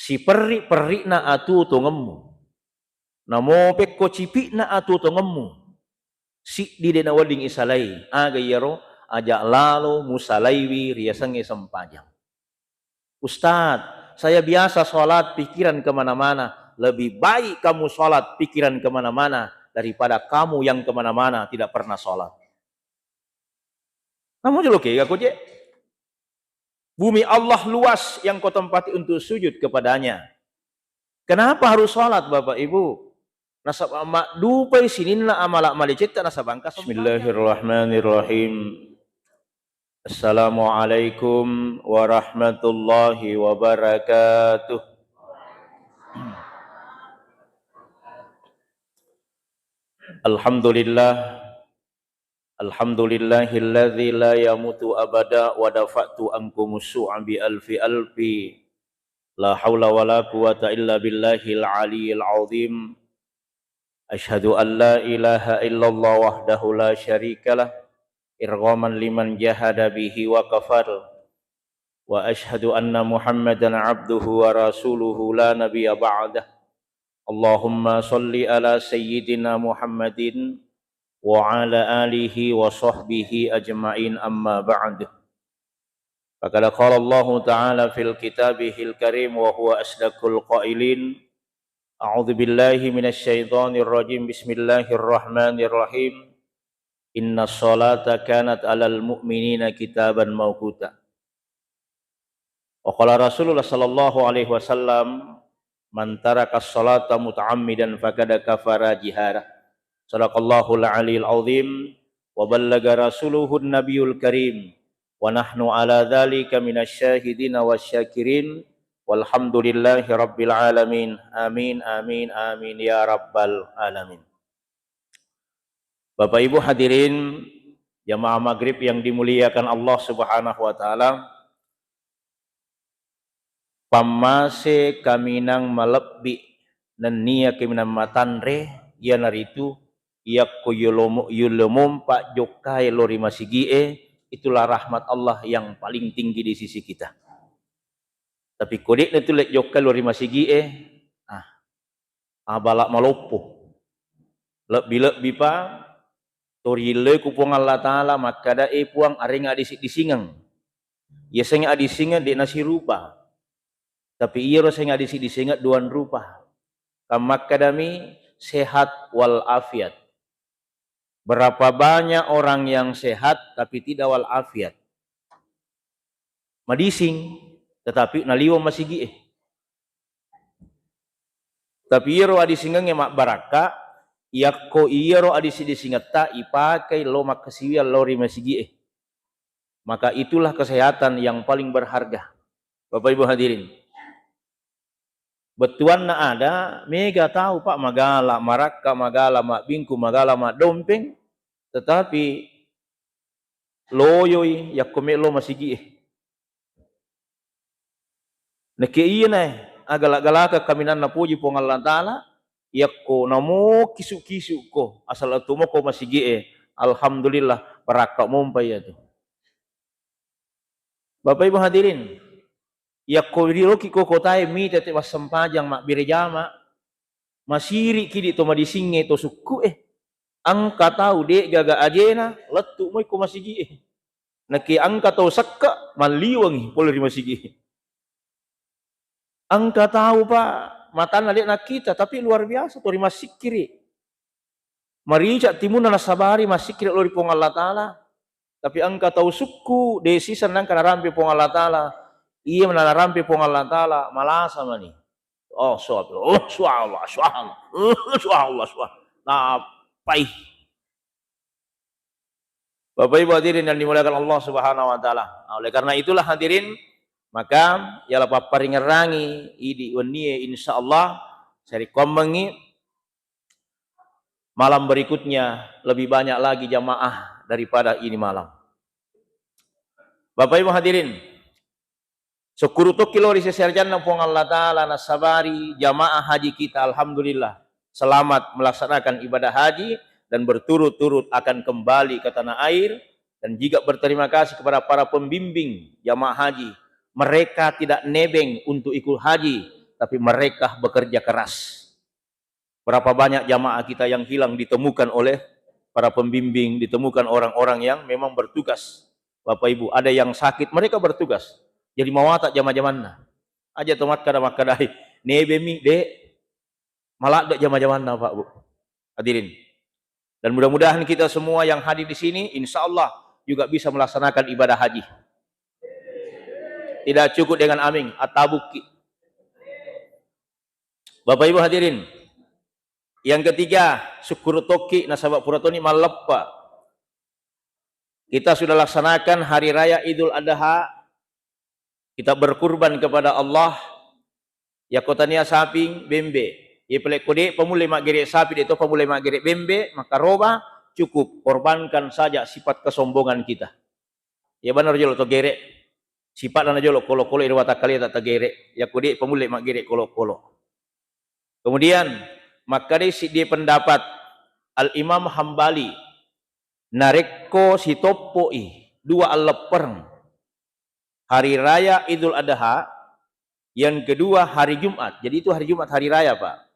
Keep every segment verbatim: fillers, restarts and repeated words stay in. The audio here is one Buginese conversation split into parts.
Siperri-perri'na atuo tongemmu. Namo pekko cipi'na atuo tongemmu. Siddi de' nawedding isalai. Aga iyaro? Aja' lalo musalaiwi riasengnge sempajang. "Ustaz, saya biasa sholat pikiran kemana-mana." Lebih baik kamu sholat pikiran kemana-mana daripada kamu yang kemana-mana tidak pernah sholat. Namu jolo kega ko je. Bumi Allah luas yang kau tempati untuk sujud kepadanya. Kenapa harus sholat, Bapak Ibu? Nasaba maddupai sininna amala malecetta nasaba engka sempajang. Bismillahirrahmanirrahim. Assalamualaikum warahmatullahi wabarakatuh. Alhamdulillah. Alhamdulillahilladzi la yamutu abada wa dafa'tu ankumus su'a bi alfi alfi. La haula wa la quwwata illa billahil aliyil azim. Asyhadu an la ilaha illallah wahdahu la syarikalah, irghaman liman jahada bihi wa kafar. Wa asyhadu anna Muhammadan abduhu wa rasuluhu la nabiyya ba'dah. Allahumma shalli ala sayyidina Muhammadin wa ala alihi wa sahbihi ajma'in, amma ba'd. Faqad qala Allahu ta'ala fil kitabihil karim wa huwa asdaqul qailin. A'udzu billahi minasy syaithanir rajim. Bismillahirrahmanirrahim. Innas shalata kanat 'alal mu'minina kitaban mauquta. Wa qala Rasulullah sallallahu alaihi wasallam, "Man taraka shalata muta'ammidan faqad kafara jihara." Sadaqallahul aliyul azim wa ballaga rasuluhun nabiyul karim wa nahnu ala dzalika minasy syahidina wasy syakirin walhamdulillahi rabbil alamin. Amin, amin, amin ya rabbal alamin. Bapak Ibu hadirin jamaah maghrib yang dimuliakan Allah Subhanahu wa taala, pammase kaminang malebbi nennia kaminang matanre, iyanaritu yakko yolomo-, yolomompa jokkae lo ri masigi'e, itulah rahmat Allah yang paling tinggi di sisi kita. Tapi ko de'na tu le jokka lo ri masigi'e, ah, abala maloppo. Lebbi-lebbi pa to riyelleku Puang Allah Ta'ala makkada, "E Puang, arengnga adisi-disingeng." Yasengnge adisingeng de' nasirupa. Tapi iyaro sengnge adisi-disingeng duang rupa. Kammakkadami sehat wal afiat. Berapa banyak orang yang sehat tapi tidak wal afiat. Madising, tetapi naliweng masigi'e. Tapi iyaro adisingengnge mabbarakka, yakko iyaro adisi-disingetta ipakai lo makkasiwiang lao ri masigi'e. Maka itulah kesehatan yang paling berharga. Bapak Ibu hadirin. Bettuanna ada, mega tau, Pak, magala marakka, magala mabbingku, magala maddompeng, tetapi loyoi yakko melo masigi'e. Nekke iyanae agala-galaka kaminang napoji Puang Allah Ta'ala, yakko namo kisu-kisu ko, asal lettu moko masigi'e, alhamdulillah, barakka mompa iyatu. Bapak Ibu hadirin, yakko riloki ko kotae mita te massempajang mabbere jama, masiri kidi to madisingnge to sukku'e. Engka tau de' gaga ajena, lettu moi ko masigi'e. Naki engka tau sekke, malliwengi pole ri masigi'e. Engka tau, Pak, matanna de' nakkita, tapi luar biasa to ri massikkiri. Marica timunna nasabari massikkiri lao ri Puang Allah Ta'ala. Tapi engka tau sukku, de' siseng nangka narampe Puang Allah Ta'ala. Iya mana narampe Puang Allah Ta'ala, malasa mani. Oh, suap-, oh, subhanallah, subhanallah, oh, subhanallah, subhanallah. Napai. Bapak Ibu hadirin yang dimuliakan Allah Subhanahu wa Ta'ala. Nah, oleh karena itulah hadirin, maka yala papparingerangi idi wennie, insya Allah, sari kommengi malam berikutnya lebih banyak lagi jamaah daripada ini malam. Bapak Ibu hadirin, syukuru tokki lao ri sese arjanna Puang Allah Ta'ala, nasabari jamaah haji kita, alhamdulillah, selamat melaksanakan ibadah haji dan berturut-turut akan kembali ke tanah air, dan juga berterima kasih kepada para pembimbing jamaah haji. Mereka tidak nebeng untuk ikut haji, tapi mereka bekerja keras. Berapa banyak jamaah kita yang hilang ditemukan oleh para pembimbing, ditemukan orang-orang yang memang bertugas. Bapak Ibu, ada yang sakit, mereka bertugas. Jadi mawata jama-jamanna. Aja to makkada-makkadai, "Nebemi, Dek." Maladde jama-jamanna, Pak, Bu. Hadirin. Dan mudah-mudahan kita semua yang hadir di sini, insya Allah juga bisa melaksanakan ibadah haji. Tidak cukup dengan amin, atabukki. Bapak Ibu hadirin, yang ketiga, syukur tokki nasaba pura toni malleppa. Kita sudah laksanakan hari raya Idul Adha, kita berkurban kepada Allah. Yakko tania sapi, bembe. Ye pale ko de pamulle maggere sapi, de to pamulle maggere bembe, maka roba, cukup korbankan saja sifat kesombongan kita. Ya benar jolo to gere. Sifat na jolo kolo-kolo iri watakkalia tak tegere. Yakko de pamulle maggere kolo-kolo. Kemudian, makkadai siddi pendapat Al-Imam Hambali, narekko sitoppo'i dua alleppereng, hari raya Idul Adha, yang kedua hari Jumat. Jadi itu hari Jumat hari raya, Pak.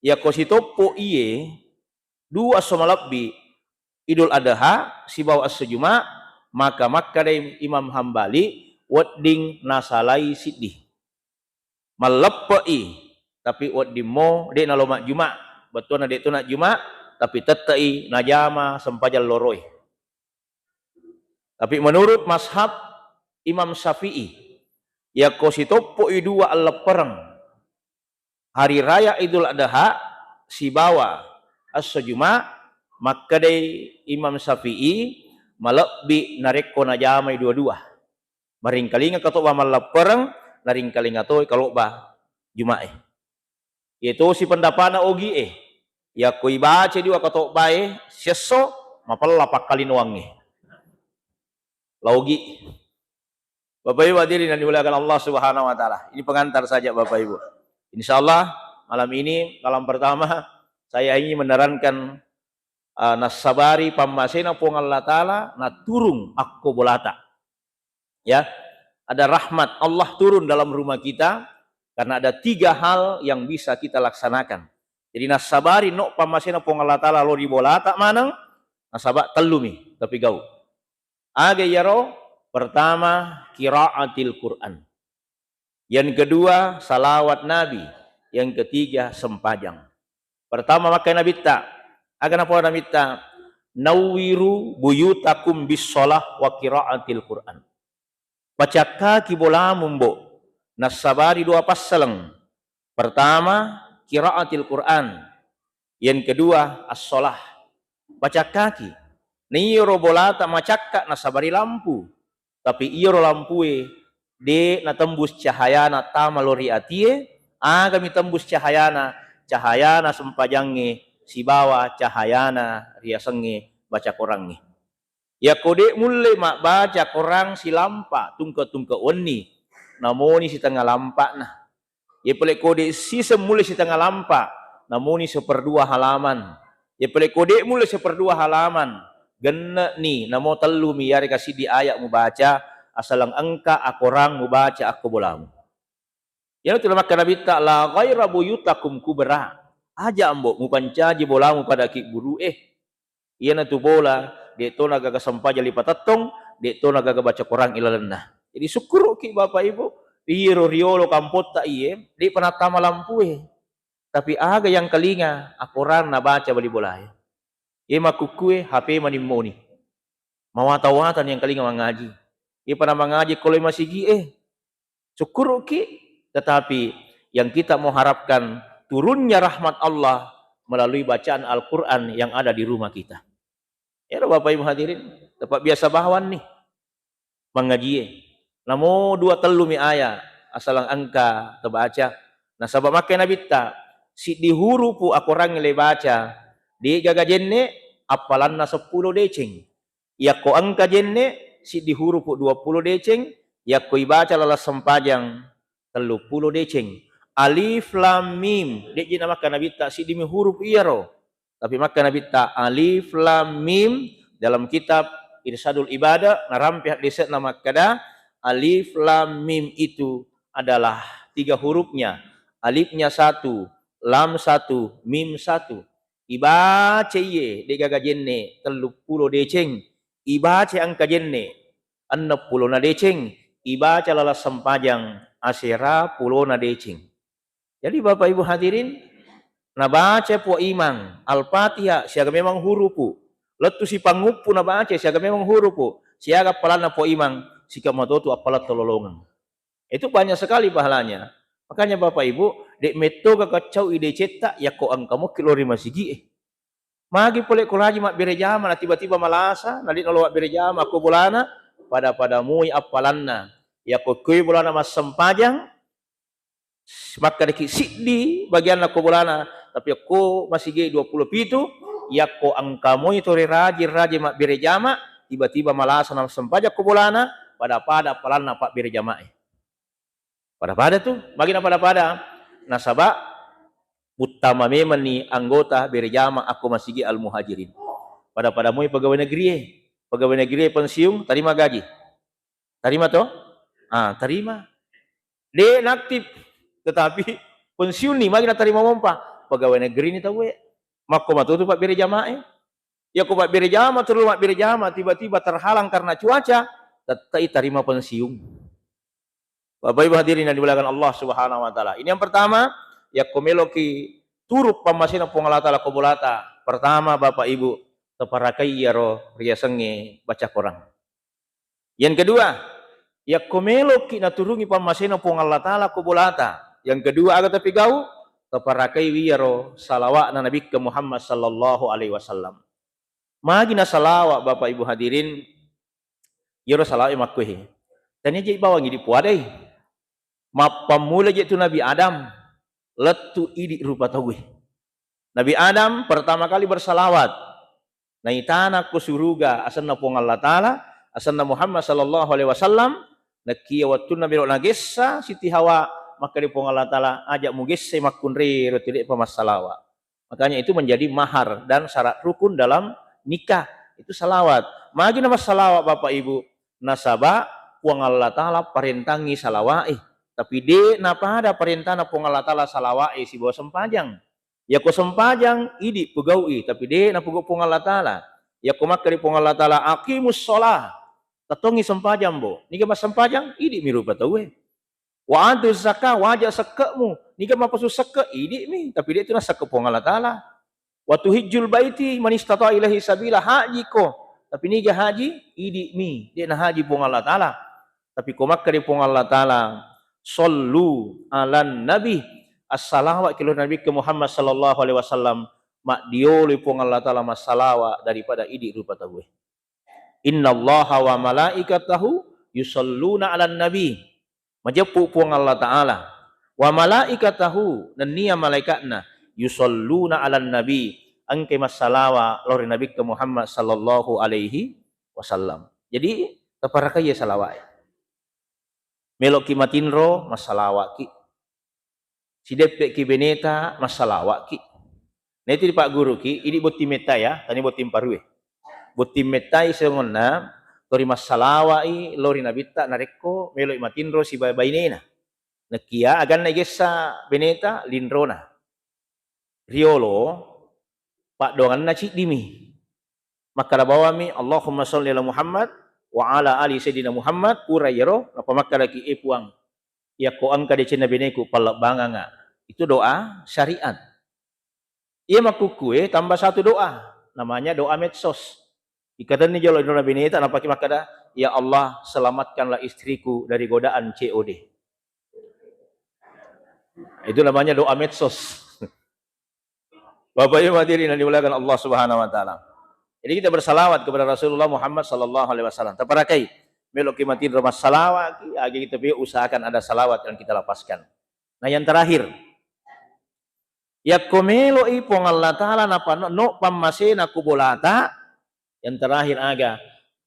Yakko sitoppo iye dua esso malebbi, Idul Adha sibawa esso Juma, maka makkadai Imam Hambali, wedding nasalai siddi. Malleppe'i, tapi wedding mo de nalo majjuma, bettuanna de to najjuma, tapi tette'i najama sempajang loroe. Tapi menurut mazhab Imam Syafi'i, yakko sitoppo'i dua alleppereng, hari raya Idul Adha sibawa esso Juma, makkedai Imam Syafi'i, malebbi narekko najamai dua-dua. Maringkalinga katoba malleppereng, naringkalinga toi kaloba Juma'e. Iye tosi pendapana ogi'e. Yakko ibaca dua katobae siesso, mapella pakkalinoangnge. Laugi. Bapak Ibu hadirin yang dimuliakan Allah Subhanahu wa Ta'ala. Ini pengantar saja, Bapak Ibu. Insya Allah, malam ini, malam pertama, saya ingin menerangkan, eh, nassabari pammasena Puang Allah Ta'ala, naturung akko bolata. Ya, ada rahmat Allah turun dalam rumah kita karena ada tiga hal yang bisa kita laksanakan. Jadi, nassabari no pammasena Puang Allah Ta'ala lo ri bolata maneng, nasaba tellumi tapi gau. Aga iyaro? Pertama, qiraatil Quran. Yang kedua, salawat Nabi. Yang ketiga, sempajang. Pertama, makkai Nabitta. Aga napau Nabitta? "Nawwiru buyutakum bis shalah wa qiraatil Quran." Pacakkaki bolamu, Mbo, nassabari dua passaleng. Pertama, qiraatil Quran. Yang kedua, as-shalah. Pacakkaki. Na iyaro bolata macakka nasabari lampu. Tapi iyaro lampue de natembus cahayana tama lo ri atie, agami tembus cahayana, cahayana sempajangnge sibawa cahayana riasengnge baca korangnge. Yakko de mulle mabbaca korang silampa tungke-tungke wenni, namoni sitengnga lampa'na. Ye pale ko de siseng mulle sitengnga lampa, namoni seperdua halaman. Ye pale ko de mulle seperdua halaman, genne'ni namo tellumi yarega siddi ayat mubaca, asaleng engka akorang mubaca akko bolamu. Iyanatu namakkeda Nabitta, "La ghaira buyutakum kubra." Aja, Mbo, mupancaji bolamu pada kibburu'e. Iyanatu bola, de tona gaga sempajang lipatettong, de tona gaga baca Quran ilalenna. Jadi sukkuruki Bapak Ibu, iyaro riolo kampotta iye, de pa nattama lampue. Tapi aga yang kalinga, akorang nabaca bali bolae. Ye makkukkue, H P manimmoni. Mawata-wata ni yang kalinga mangaji. Ye pa namangaji koloi masigi'e. Sukkuruki, tetapi yang kita mau harapkan turunnya rahmat Allah melalui bacaan Al-Quran yang ada di rumah kita. Ero Bapak Ibu hadirin, tepat biasa bawanni mangajie. Namo dua tellumi aya asalang engka tebaca. Nasaba makke Nabitta, siddi hurupu akorangnge le baca, de gaga jenne, appalanna seppulo deceng. Yakko engka jenne, siddi hurupu dua pulo deceng, yakko ibaca laleng sempajang, telluppulo deceng. Alif lam mim, de'ji namakka Nabitta siddimi hurupu iyaro. Tapi makka Nabitta alif lam mim, dalam kitab Irsyadul Ibadah, narampe haddese'na makkada, alif lam mim itu adalah tiga hurufnya. alifnya satu, lam satu, mim satu. Ibaca iye de'gaga jenne telluppulo deceng, ibaca angka jenne enneppulona deceng, ibaca laleng sempajang asera pulona deceng. Jadi Bapak Ibu hadirin, nabaca Puang Imang Al-Fatihah siaga memang hurupu, lettu sipanguppu nabaca siaga memang hurupu, siaga appalanna Puang Imang, sika matotu appalang tololongeng. Itu banyak sekali pahalanya. Makanya Bapak Ibu, de' metto ga kaccau i decetta yakko engka mokki lao ri masigi'e. Magi pole ko rajin mabbere jama na tiba-tiba malasa, na de' nalo mabbere jama ko bolana, pada-pada mui appalanna. Yakko koi bolana massempajang, makkadaki siddi bagianna ko bolana, tapi ko masigi dua puluh pitu, yakko engka moi tore rajin-rajin mabbere jama, tiba-tiba malasa na massempajang ko bolana, pada-pada appalanna pabbere jamae. Pada-pada tu, magi na pada-pada? Nasaba uttama memenni anggota bere jama akko masigi Al-Muhajirin. Pada-pada moi pegawai negeri e. Pegawai negeri e pensiun, terima gaji. Terima to? Ah, terima. De' naktif, tetapi pensiun ni, magi na terima mompa. Pegawai negeri ni tau e. Makko matotu pabbere jama e. Yakko pabbere jama, terus mabbere jama, tiba-tiba terhalang karena cuaca, tettai terima pensiun. Bapak Ibu hadirin yang dimuliakan Allah Subhanahu wa Ta'ala. Ini yang pertama, yakko meloki turu pammasena Puang Allah Ta'ala ko bolata. Pertama, Bapak Ibu, taparakai iyaro riasengnge baca Quran. Yang kedua, yakko meloki naturungi pammasena Puang Allah Ta'ala ko bolata. Yang kedua, aga tapigau, taparakai iyaro salawa'na Nabikka Muhammad sallallahu alaihi wasallam. Magi na salawa, Bapak Ibu hadirin, iyaro salawa makkuehe. Tania je bawang idi puadai. Mappammula je tu Nabi Adam, lettu idi rupa tauwe. Nabi Adam pertama kali bersalawat. Naitana ko suruga asenna Puang Allah Ta'ala, asenna Muhammad sallallahu alaihi wasallam, nakkia wettunna melo nagessa Siti Hawa, makkeda Puang Allah Ta'ala, aja mugessai makkunrero tu de'pa massalawa. Makanya itu menjadi mahar dan syarat rukun dalam nikah. Itu salawat. Magi na massalawa Bapak Ibu? Nasaba Puang Allah Ta'ala parentangi salawa'e. Tapi de' napada parentana Puang Allah Ta'ala salawa'e sibawa sempajang. Yako sempajang, idi pegau'i, tapi de' napegau Puang Allah Ta'ala. Yako makkeda Puang Allah Ta'ala, "Aqimus shalah." Tatongi sempajang, bo. Niga massempajang, idi mi rupa tauwe. "Wa atu zakah," wajib sekke'mu. Niga mappasu sekke', idi mi, tapi de' tu nasekke' Puang Allah Ta'ala. "Wa tuhijjul baiti man istata ilaihi sabila," haji ko. Tapi niga haji, idi mi, de' na haji Puang Allah Ta'ala. Tapi ko makkeda Puang Allah Ta'ala, "Sallu alan nabi," assalawa ki lao ri Nabikka Muhammad sallallahu alaihi wasallam, maddioloi Puang Allah Ta'ala massalawa daripada idi rupa tauwe. "Innallaha wa malaikatahu yusalluna alan nabi." Majeppu Puang Allah Ta'ala. "Wa malaikatahu," nennia malaikatna, "yusalluna alan nabi," engkai massalawa lao ri Nabikka Muhammad sallallahu alaihi wasallam. Jadi, taparakai salawa'e. Meloki matinro, massalawa'ki. Sideppe'ki beneta, massalawa'ki. Naitu dipagguruki, idi botting mettai ya, tania botting parue. Botting mettai sengonna, tori massalawa'i lao ri Nabitta narekko meloi matinro sibawa bainena. Nakia aganna igessa beneta, linrona. Riolo, paddoanganna ciddimi. Makkeda bawammi, "Allahumma shalli ala Muhammad wa ala ali Sayyidina Muhammad," pura iyaro, nappa makkedaki, "E Puang, yakko engka decenna beneku, pallebbanganga." Itu doa syariat. Iya makkukkue tambah satu doa, namanya doa medsos. Ikatenni jolo inrona beneta, nappaki makkeda, "Ya Allah, selamatkanlah istriku dari godaan C O D." Itu namanya doa medsos. Bapak Ibu hadirin yang dimuliakan Allah Subhanahu wa Ta'ala. Jadi, kita bersalawat kepada Rasulullah Muhammad sallallahu alaihi wasallam. Taparakai, meloki matinro massalawa, agi kita pio usahakan ada salawat yang kita lapaskan. Nah, yang terakhir, yakko meloi Puang Allah Ta'ala napano pammasena ku bolata, yang terakhir aga,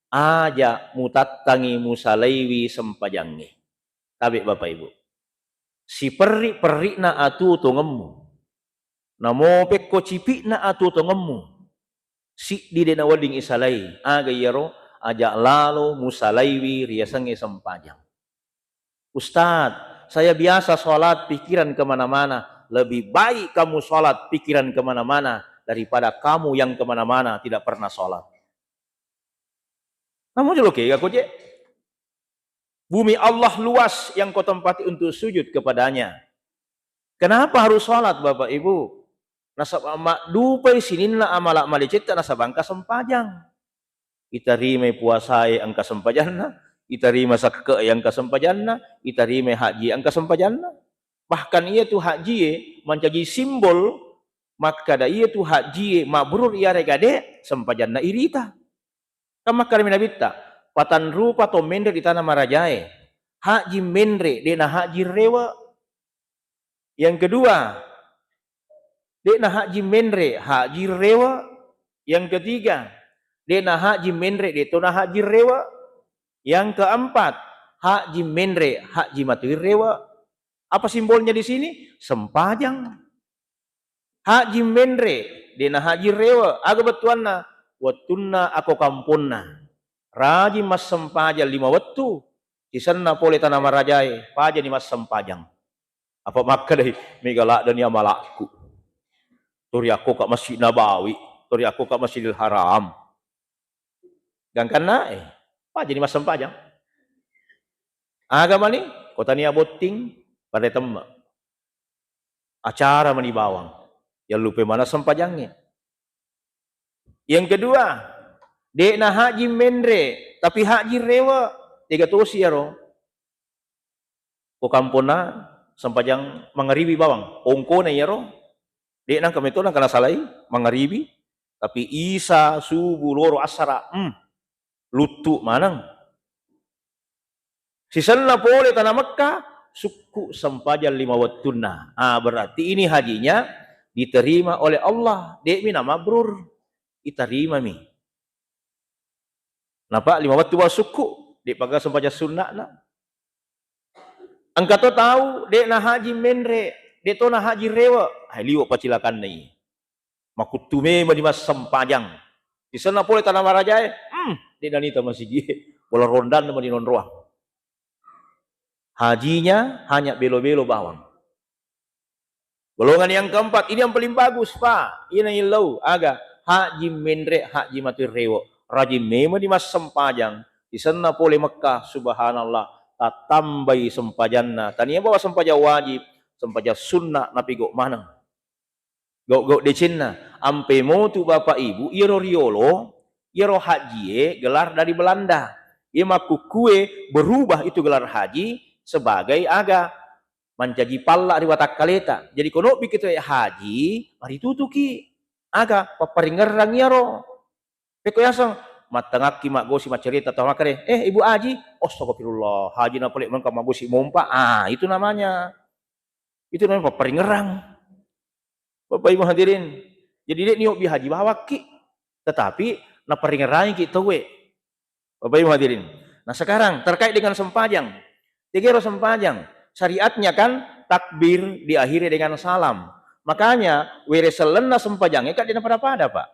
aja mutattangi musalaiwi sempajangnge. Tabe Bapak Ibu. Siperri-perri'na atuo tongemmu. Namo pekko cipi'na atuo tongemmu. Siddi de' nawedding isalai. Aga iyaro, aja lalo musalaiwi riasengnge sempajang. Ustaz, Saya biasa sholat, pikiran kemana-mana. Lebih baik kamu sholat, pikiran kemana-mana, daripada kamu yang kemana-mana, tidak pernah sholat. Namun jolo kega ko je. Bumi Allah luas yang kau tempati untuk sujud kepadanya. Kenapa harus sholat, Bapak Ibu? Nasaba maddupai sininna amala madecetta nasaba engka sempajang. Itarimai puasae engka sempajanna, itarima sakke'e engka sempajanna, itarimai hajjie engka sempajanna. Bahkan iyatu hajjie mancaji simbol makkada iyatu hajjie mabrur iyarega de sempajanna irita. Kan makkarami Nabitta, patanrupa to menre di tanah marajae. Haji menre, de'na haji rewe. Yang kedua, de'na haji menre, haji rewe. Yang ketiga, de'na haji menre, de'tona haji rewe. Yang keempat, haji menre, haji matui rewe. Apa simbolnya di sini? Sempajang. Haji menre, de'na haji rewe. Aga bettuanna? Wettunna ako kamponna. Rajin massempajang lima wettu. Sisenna pole tanah marajae, pajani massempajang. Apa makkedai, mega laddeni amalakku. Tori akko ka Masjid Nabawi, tori akko ka Masjidil Haram. Gangkanna, eh, pajani massempajang. Aga mani, ko tania botting, pada temme. Acara mani bawang. Yallupai mana sempajangnge. Yang kedua, de'na haji menre, tapi haji rewe. Tega tosi yaro. Ko kamponna sempajang mangaribi bawang. Ongkona yaro. De'na engka metona engka nasalai mangaribi. Tapi isa, subuh, loro, asara, hmm, luttu maneng. Sisenna pole tanah Mekka, sukku sempajang lima wettunna. Ah, berarti ini hajinya diterima oleh Allah. De'mi na mabrur, itarimami. Napa lima wettu bawang sukku, de'pa gaga sempajang sunna'na. Engka to tau, de'na haji menre, de'tona haji rewe. Ai, liwe pacilakanna iye. Makuttu memang di massempajang. Sisenna pole tanah marajae, hmm, de'na nita masigi. Bola rondanna mani nonroang. Hajinya hanya belo-belo bawang. Golongan yang keempat, ini yang paling bagus, Pak. Ina illau, aga, haji menre, haji matui rewe. Rajin memang di massempajang. Sisenna pole Mekka, subhanallah, tattambai sempajanna. Tania bawa sempajang wajib, sempajang sunnah napigau maneng. Gau-gau decenna, ampe motu Bapak Ibu, iyaro riolo, iyaro hajie gelar dari Belanda. Iya makkukkue berubah itu gelar haji sebagai aga, mancaji palla ri watakkaleta. Jadi kono bikki tu haji, maritutuki. Aga, papparingerrang iyaro. Pekko yaseng, mattangakki maggosi maccarita tau makkeda, "Eh, Ibu Haji, astagfirullah, haji na pole mengka maggosi mompa." Ah, itu namanya. Itu namanya papparingerrang. Bapak Ibu hadirin, jadi de' niobbi haji bawakki, tetapi naparingerangiki tauwe. Bapak Ibu hadirin. Nah, sekarang terkait dengan sempajang. Tegero sempajang, syariatnya kan takbir diakhiri dengan salam. Makanya, were sellenna sempajangnge kan de' napada-pada, Pak.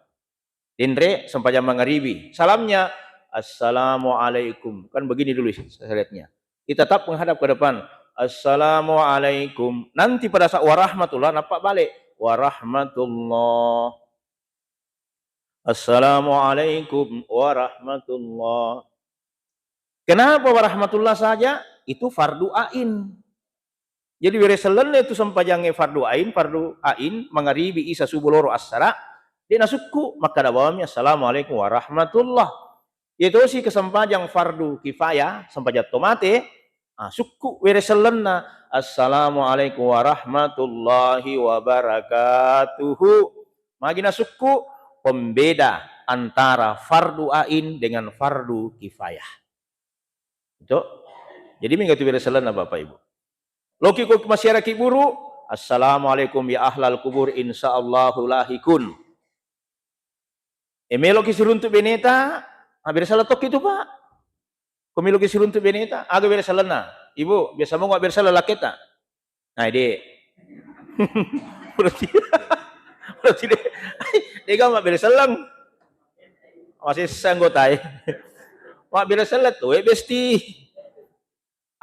Denre sempajang mangaribi. Salamnya, "Assalamualaikum." Kan begini dulu syariatnya. Kita tetap menghadap ke depan. "Assalamualaikum." Nanti pada saat "Warahmatullah", nappa balik. "Warahmatullah." "Assalamualaikum warahmatullah." Kenapa warahmatullah saja? Itu fardu ain. Jadi, were sellenna itu sempajangnge fardu ain, fardu ain, mangaribi, isa, subuh, loro, assara, de' nasukku, makkada bawammi, "Assalamualaikum warahmatullah." Iya tosi kesempajang fardu kifayah, sempajang to mate, ah, sukku were sellenna, "Assalamualaikum warahmatullahi wabarakatuh." Magi nasukku, pembeda antara fardu ain dengan fardu kifayah. Itu. Jadi, mega tu were sellenna, Bapak Ibu. Loki ko masyarakat buru, "Assalamualaikum ya ahlal kubur, insyaallahu lahikun." E, meloki siruntu beneta, ah, were sellenna tokki tu, Pak. Ko meloki siruntu beneta, aga were sellenna? Ibu, biasa mongo were selleng laketa? Nah, de'. Berarti, berarti de'. De'ga mabbere selleng. Masessa anggotae. Mabbere selleng tu, eh, besti.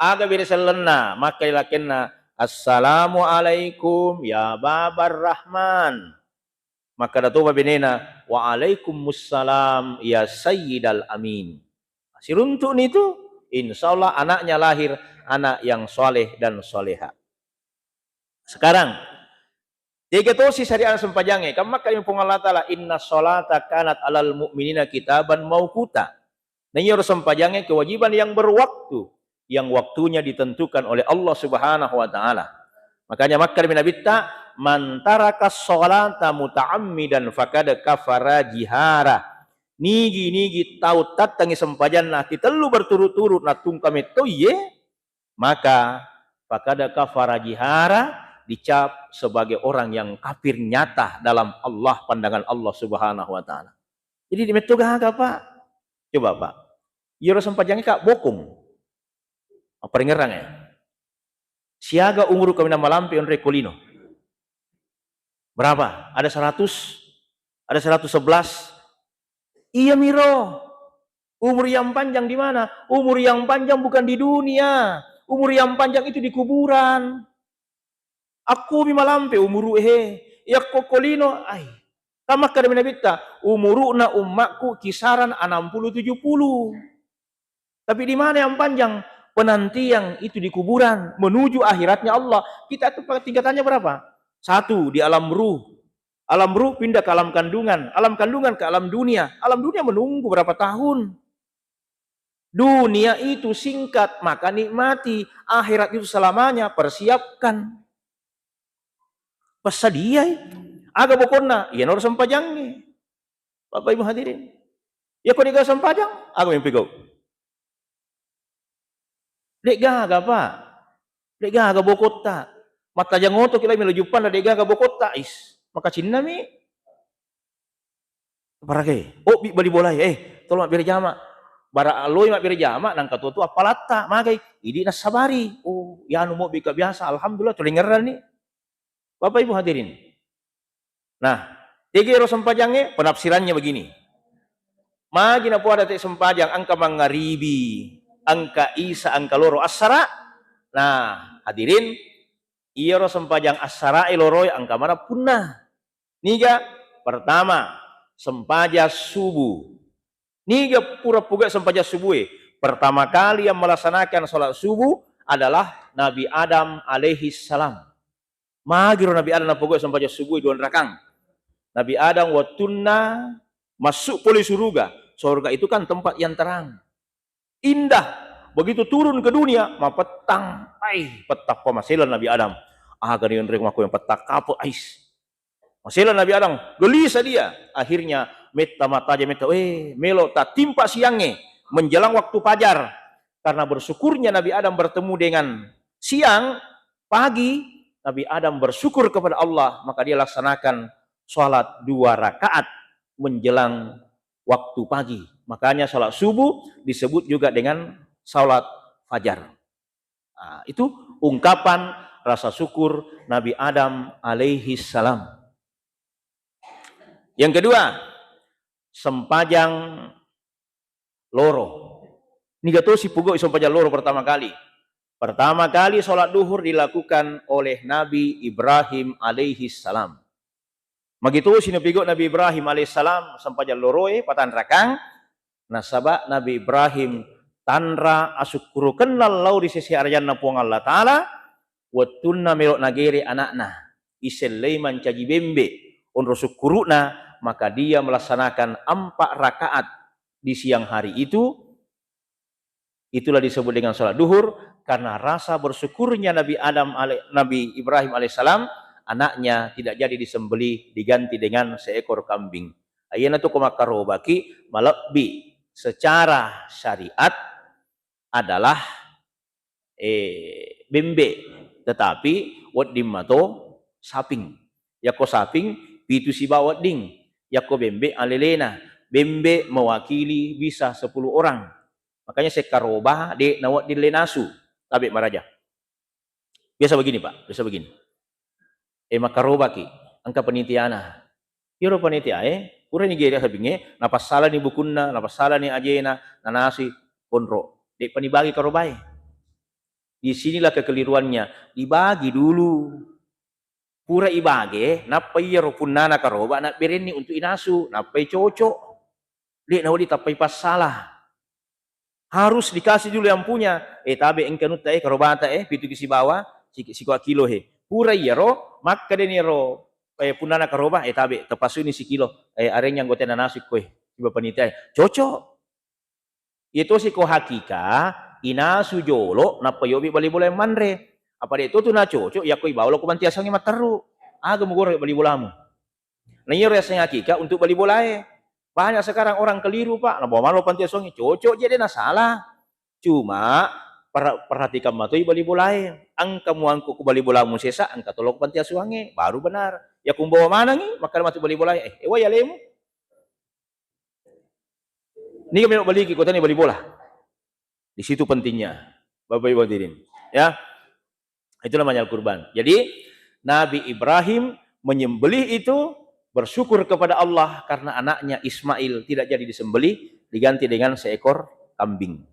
Aga bere sellenna, makkeda lakenna, "Assalamualaikum ya Babar Rahman." Makkeda topa benena, "Waalaikumsalam ya Sayyidal Amin." Siruntu'ni tu, insya Allah anaknya lahir anak yang saleh dan saleha. Sekarang, tega tosi syariat sempajangnge, kan makkeda Puang Allah Ta'ala, "Inna sholata kanat alal mu'minina kitaban mauquta." Nah, iyaro sempajangnge kewajiban yang berwaktu, yang waktunya ditentukan oleh Allah Subhanahu wa Ta'ala. Makanya makkeda Nabitta, "Man taraka sholata muta'ammidan faqad kafara jihara." Nigi-nigi tau tattangi sempajanna titellu berturut-turut natungka mettoiye, maka faqad kafara jihara, dicap sebagai orang yang kafir nyata dalam Allah, pandangan Allah Subhanahu wa Ta'ala. Jadi, di metto gaga, Pak. Coba, Pak. Iyaro sempajangnge, Kak, bokong. Apparingerang, ya. Siaga umuru kaminang malampe onroi ko lino? Berapa? Ada seratus? Ada seratus sebelas? Iya miro. Umur yang panjang di mana? Umur yang panjang bukan di dunia. Umur yang panjang itu di kuburan. Akkomi malampe umuru he. Yakko ko lino, ai. Kan makkeda Nabitta, umuru'na ummakku kisaran enam puluh tujuh puluh. Tapi di mana yang panjang? Penantian itu di kuburan, menuju akhiratnya Allah. Kita itu tingkatannya berapa? Satu, di alam ruh. Alam ruh pindah ke alam kandungan, alam kandungan ke alam dunia. Alam dunia menunggu berapa tahun? Dunia itu singkat, maka nikmati. Akhirat itu selamanya, persiapkan. Passadiai. Aga bokonna? Iyanaro sempajangnge. Bapak Ibu hadirin. Iya ko de'ga sempajang, aga mimpi gau? De'gaga, Pak. De'gaga bokotta. Mattajang oto ki lai melo juppanna, de'gaga bokotta. Is, maka cinnami. Parake, obbi bali bolai, eh, tolong mabbere jama. Bara alloi mabbere jama, nangka tuo-tuo appalatta, magai, idi nassabari. Oh, yanu mobbi ka biasa, alhamdulillah, tuli ngerranni. Bapak Ibu hadirin. Nah, tegi ero sempajangnge, penafsirannya begini. Magi napoada te sempajang, engka mangaribi, engka isa, engka loro assara. Nah, hadirin, iyaro sempajang assarae loroe engka mana punna. Niga? Pertama, sempajang subuh. Niga pura puga sempajang subuh e? Pertama kali yang melaksanakan sholat subuh adalah Nabi Adam alaihi salam. Magiro Nabi Adam napoga sempajang subuh e dua rakang. Nabi Adam wattunna masuk pole suruga. Surga itu kan tempat yang terang. Indah. Begitu turun ke dunia, mapettang. Ai, pettang pamaselan Nabi Adam. Aga ni onreng mako yang pettang kape, ais. Maselan Nabi Adam, gelisah dia. Akhirnya metta mataja metta, eh, melo tatimpa siangnge menjelang waktu fajar. Karena bersyukurnya Nabi Adam bertemu dengan siang, pagi, Nabi Adam bersyukur kepada Allah, maka dia laksanakan sholat dua rakaat menjelang waktu pagi. Makanya salat subuh disebut juga dengan salat fajar. Nah, itu ungkapan rasa syukur Nabi Adam alaihi salam. Yang kedua, sempajang loro. Niga tosi pogau sempajang loro pertama kali? Pertama kali salat duhur dilakukan oleh Nabi Ibrahim alaihi salam. Magi tosi napigau Nabi Ibrahim alaihissalam sempajang loroe patanrakang, nasaba Nabi Ibrahim tanra asukkurukenna lao ri sese arajanna Puang Allah Ta'ala, wettunna melo nagere anakna, isellei mancaji bembe, onro sukkuru'na, maka dia melaksanakan empat rakaat di siang hari itu, Itulah disebut dengan salat duhur, karena rasa bersyukurnya Nabi Adam alai-, Nabi Ibrahim alaihissalam, anaknya tidak jadi disembelih, diganti dengan seekor kambing. Iyanatu ko makkarobaki, malebbi secara syariat adalah, eh, bembe, tetapi wedding mato saping. Yakko saping, pitu sibawa wedding. Yakko bembe, alelena. Bembe mewakili bisa sepuluh orang. Makanya sekkaroba de' nawedding le nasu, tabe' maraja. Biasa begini, Pak, biasa begini. Eh, makkarobaki, engka panitiana. Iyaro panitiae, purani gere sapingnge, napassalani bukunna, napassalani ajena, nanasui konro. De'pa nibagi karobae. Di sinilah kekeliruannya, dibagi dulu. Pura ibage, nappa iyaro punnana karoba nabberenni untuk inasu, nappai cocok. De' nawedding tappai passalah. Harus dikasih dulu yang punya. Eh, tabe' engka anutta, eh, karobata, eh, pitu ki sibawa, siki-, sikoa kilo, he. Pura iyaro, makkedani ero, eh, punnana karoba, eh, tabe', tapasuni sikilo, eh, areng anggota nanasu ko, eh, siba panitia, eh. Cocok. Iya tosi ko hakika, inasu jolo, nappa yobi bali bola manre. Apa de' to tu nacocok, yakko ibawa lao ko panti asuhangnge matteru. Aga mugoro bali bolamu. Nah, iya riaseng hakika untuk bali bolae. Banyak sekarang orang keliru, Pak. Nabawa mano panti asuhangnge, cocok je, de' nasalah. Cuma, per-, perhatikan matoi bali bolae. Engka muangko ku bali bolamu sesa, engka tolo ku panti asuhangnge, baru benar. Yakko mubawa manengngi, makkeda matu bali bolae, eh, ewa ya lemu. Niga melo baliki kotani bali bola. Di situ pentingnya, Bapak Ibu hadirin. Ya, itu namanya al-kurban. Jadi, Nabi Ibrahim menyembelih itu bersyukur kepada Allah karena anaknya Ismail tidak jadi disembelih, diganti dengan seekor kambing.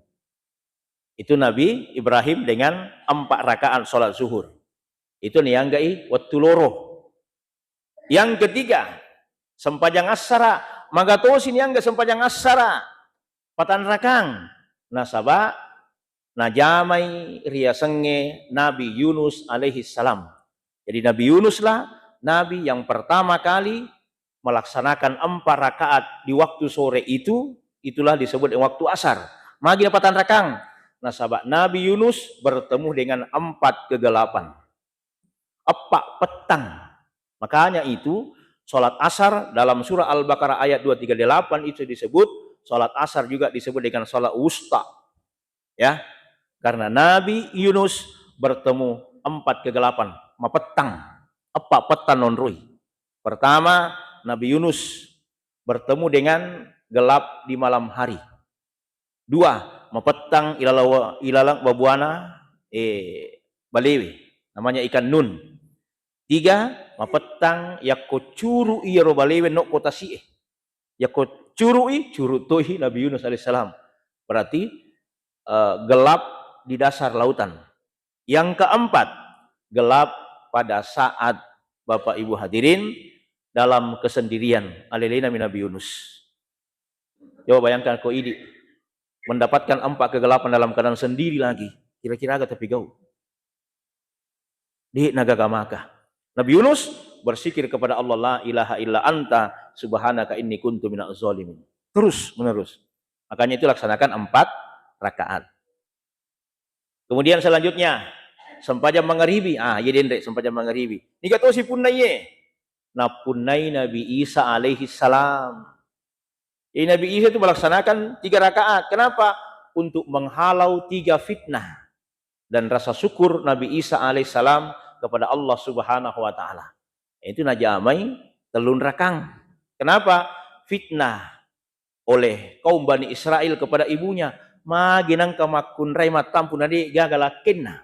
Itu Nabi Ibrahim dengan empat rakaat sholat zuhur. Itu nianggai wettu loro. Yang ketiga, sempajang assara. Magatosi niangga sempajang assara. Patanrakang. Nasaba najamai riasengnge Nabi Yunus alaihi salam. Jadi Nabi Yunuslah Nabi yang pertama kali melaksanakan empat rakaat di waktu sore itu, itulah disebut dengan waktu asar. Magi napatanrakang? Nasaba Nabi Yunus bertemu dengan empat kegelapan. Eppa pettang. Makanya itu, sholat asar dalam surah Al-Baqarah ayat dua tiga delapan itu disebut, sholat asar juga disebut dengan sholat wusta. Ya, karena Nabi Yunus bertemu empat kegelapan, mapettang, eppa pettang nonroi. Pertama, Nabi Yunus bertemu dengan gelap di malam hari. Dua, mapettang ilalang, ilalang babuana, eh, balewe, namanya ikan nun. Tiga, mapettang yakko curu iyaro balewe nokko tasi'e. Yakko curu'i, curu toihi Nabi Yunus alaihissalam. Berarti, eh, gelap di dasar lautan. Yang keempat, gelap pada saat Bapak Ibu hadirin dalam kesendirian. Alelena mi Nabi Yunus. Coba bayangkan ko idi mendapatkan empat kegelapan dalam keadaan sendiri lagi. Kira-kira aga tapi gau. Di nagaga maka. Nabi Yunus bersikir kepada Allah, "La ilaha illa anta subhanaka inni kuntu minaz zalimin." Terus menerus. Makanya itu laksanakan empat rakaat. Kemudian selanjutnya, sempajang mangaribi. Ah, iya denre sempajang mangaribi. Niga tosi punnaiye? Napunnai Nabi Isa alaihi salam. Jadi Nabi Isa itu melaksanakan tiga rakaat. Kenapa? Untuk menghalau tiga fitnah dan rasa syukur Nabi Isa alaihissalam kepada Allah Subhanahu wa Ta'ala. Itu najamai tellung rakang. Kenapa? Fitnah oleh kaum Bani Israel kepada ibunya. Magi nangka makkunrai mattampu na de gaga lakkenna.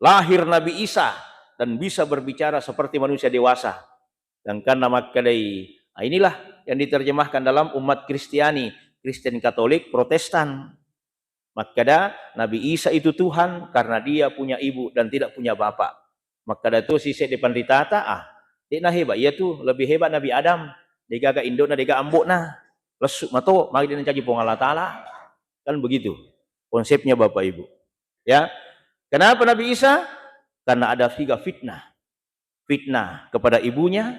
Lahir Nabi Isa dan bisa berbicara seperti manusia dewasa. Sedangkan namakkedai, ah, inilah yang diterjemahkan dalam umat Kristiani, Kristen Katolik, Protestan. Makkeda Nabi Isa itu Tuhan karena dia punya ibu dan tidak punya bapak. Makkeda tosi sedde panritata, ah, de'na hebat, iya tu lebih hebat Nabi Adam, degaga indokna, dega ambokna, lessu mato, magi de nancaji Puang Allah Ta'ala. Kan begitu konsepnya Bapak Ibu. Ya. Kenapa Nabi Isa? Karena ada tiga fitnah. Fitnah kepada ibunya,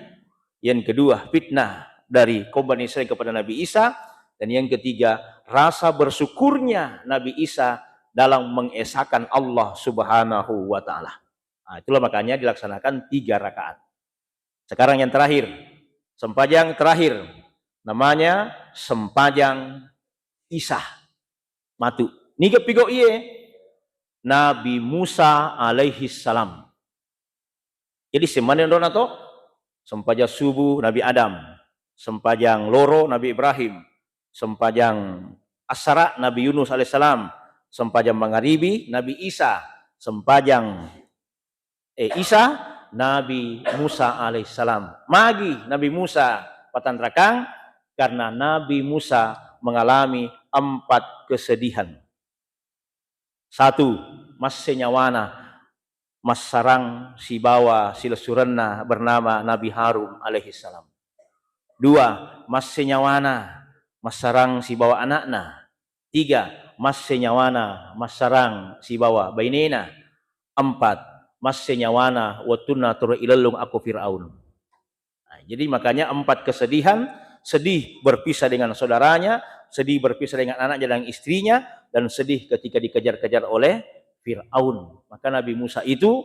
yang kedua fitnah dari kaum Bani Israel kepada Nabi Isa, dan yang ketiga rasa bersyukurnya Nabi Isa dalam mengesahkan Allah Subhanahu wa Ta'ala. Nah, itulah makanya dilaksanakan tiga rakaat. Sekarang yang terakhir, sempajang terakhir, namanya sempajang Isa. Matu. Niga pigau iye? Nabi Musa alaihi salam. Jadi semane onrona to? Sempajang subuh Nabi Adam, sempajang loro Nabi Ibrahim, sempajang asara Nabi Yunus alaihissalam, sempajang mangaribi Nabi Isa, sempajang, eh, Isa Nabi Musa alaihissalam. Magi Nabi Musa patanrakang? Karena Nabi Musa mengalami empat kesedihan. Satu, masse nyawana massarang sibawa silessurenna bernama Nabi Harun alaihissalam. Dua, masse nyawana massarang sibawa anakna. Tiga, masse nyawana massarang sibawa bainena. Empat, masse nyawana wettunna toro ilellung akko Firaun. Nah, jadi makanya empat kesedihan, sedih berpisah dengan saudaranya, sedih berpisah dengan anaknya dan istrinya, dan sedih ketika dikejar-kejar oleh Firaun. Maka Nabi Musa itu,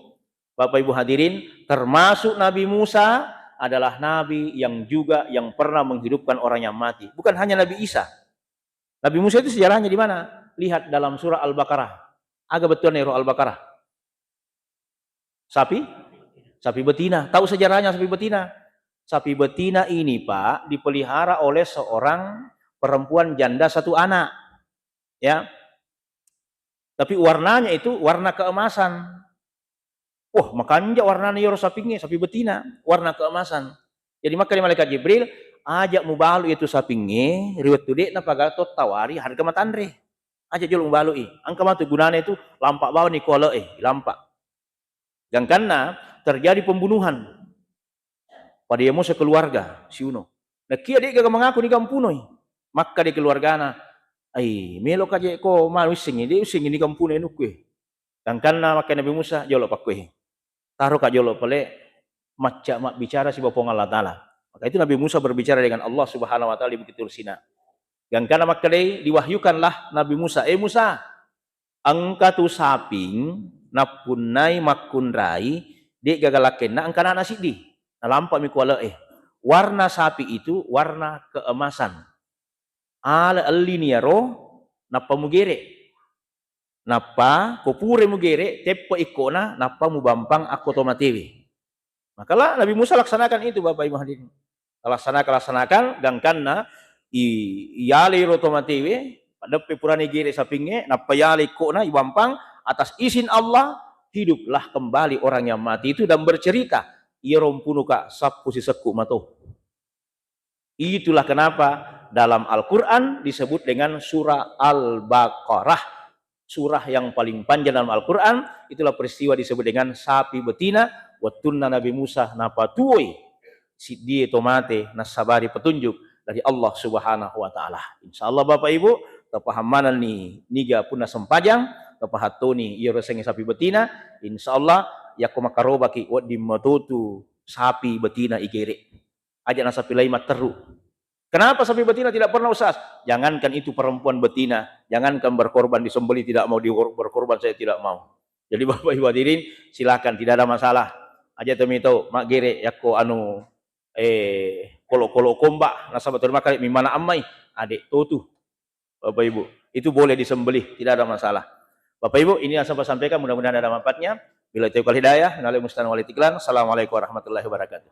Bapak Ibu hadirin, termasuk Nabi Musa adalah nabi yang juga yang pernah menghidupkan orang yang mati. Bukan hanya Nabi Isa. Nabi Musa itu sejarahnya di mana? Lihat dalam surah Al-Baqarah. Aga bettuanna ero Al-Baqarah? Sapi? Sapi betina. Tahu sejarahnya sapi betina? Sapi betina ini, Pak, dipelihara oleh seorang perempuan janda satu anak. Ya. Tapi warnanya itu warna keemasan. Wah, makanja warnana iyaro sapingnge, sapi betina, warna keemasan. Jadi makkeda malaikat Jibril, "Aja mubalu itu sapingnge ri wettu de'na paga to tawari harga matanre. Aja jolo mubalui. Engka matu gunana itu lampa bawani ko ale'e, lampa." Gangkanna terjadi pembunuhan. Pada iya musa keluarga siuno. Nakia de'gaga mangaku niga mpunoi. Makkeda keluargana, "Ai, meloka je ko manu issengngi, de' ussengngi niga mpunoi anukku e. Gangkanna makkeda Nabi Musa, jolo pakkoe. Taroka jolo pale macca mabbicara sibawa Puang Allah Ta'ala." Maka itu Nabi Musa berbicara dengan Allah Subhanahu wa Ta'ala di Bukit Tur Sina. Gangkanna makkedai, diwahyukanlah Nabi Musa, "Eh Musa, engka tu saping nappunnai makkunrai, de'gaga lakkenna, engka ana'na siddi. Nalampami ku ale'e. Warna sapi itu warna keemasan. Ale ellini iyaro, nappa mugere. Nappa ko pura mugere, teppa ikkona, nappa mubampang akko to matewe." Maka la Nabi Musa laksanakan itu, Bapak Ibu hadirin. Laksanakan, laksanakan, gangkanna i-, iyalai ro to matewe, padeppe purani gere sapingnge, nappa iyalai ikkona, ibampang, atas izin Allah, hiduplah kembali orang yang mati itu dan bercerita, "Iyaro mpunuka sappu sisekku mato." Itulah kenapa dalam Al-Quran disebut dengan surah Al-Baqarah. Surah yang paling panjang dalam Al-Quran, itulah peristiwa disebut dengan sapi betina, wettunna Nabi Musa napatuoi siddie to mate, nassabari petunjuk dari Allah Subhanahu wa Ta'ala. Insya Allah, Bapak Ibu, tapahammananni niga punna sempajang, tapahattoni iyaro sengnge sapi betina. Insya Allah, yakko makarobaki wedding matotu sapi betina igere. Aja nasapi lai matteru. Kenapa sapi betina tidak pernah, Ustaz? Jangankan itu perempuan betina, jangankan berkorban disembelih tidak mau, di-, berkorban saya tidak mau. Jadi Bapak Ibu hadirin, silakan, tidak ada masalah. Aja temi tau maggere yakko anu, eh, kolo-kolo komba, nasaba tuli makkeda mimana ammai, adek totu. Bapak Ibu, itu boleh disembelih, tidak ada masalah. Bapak Ibu, ini yang saya sampaikan, mudah-mudahan ada manfaatnya. Bila taufiq wal hidayah, minal mustan wal itiklan. Assalamualaikum warahmatullahi wabarakatuh.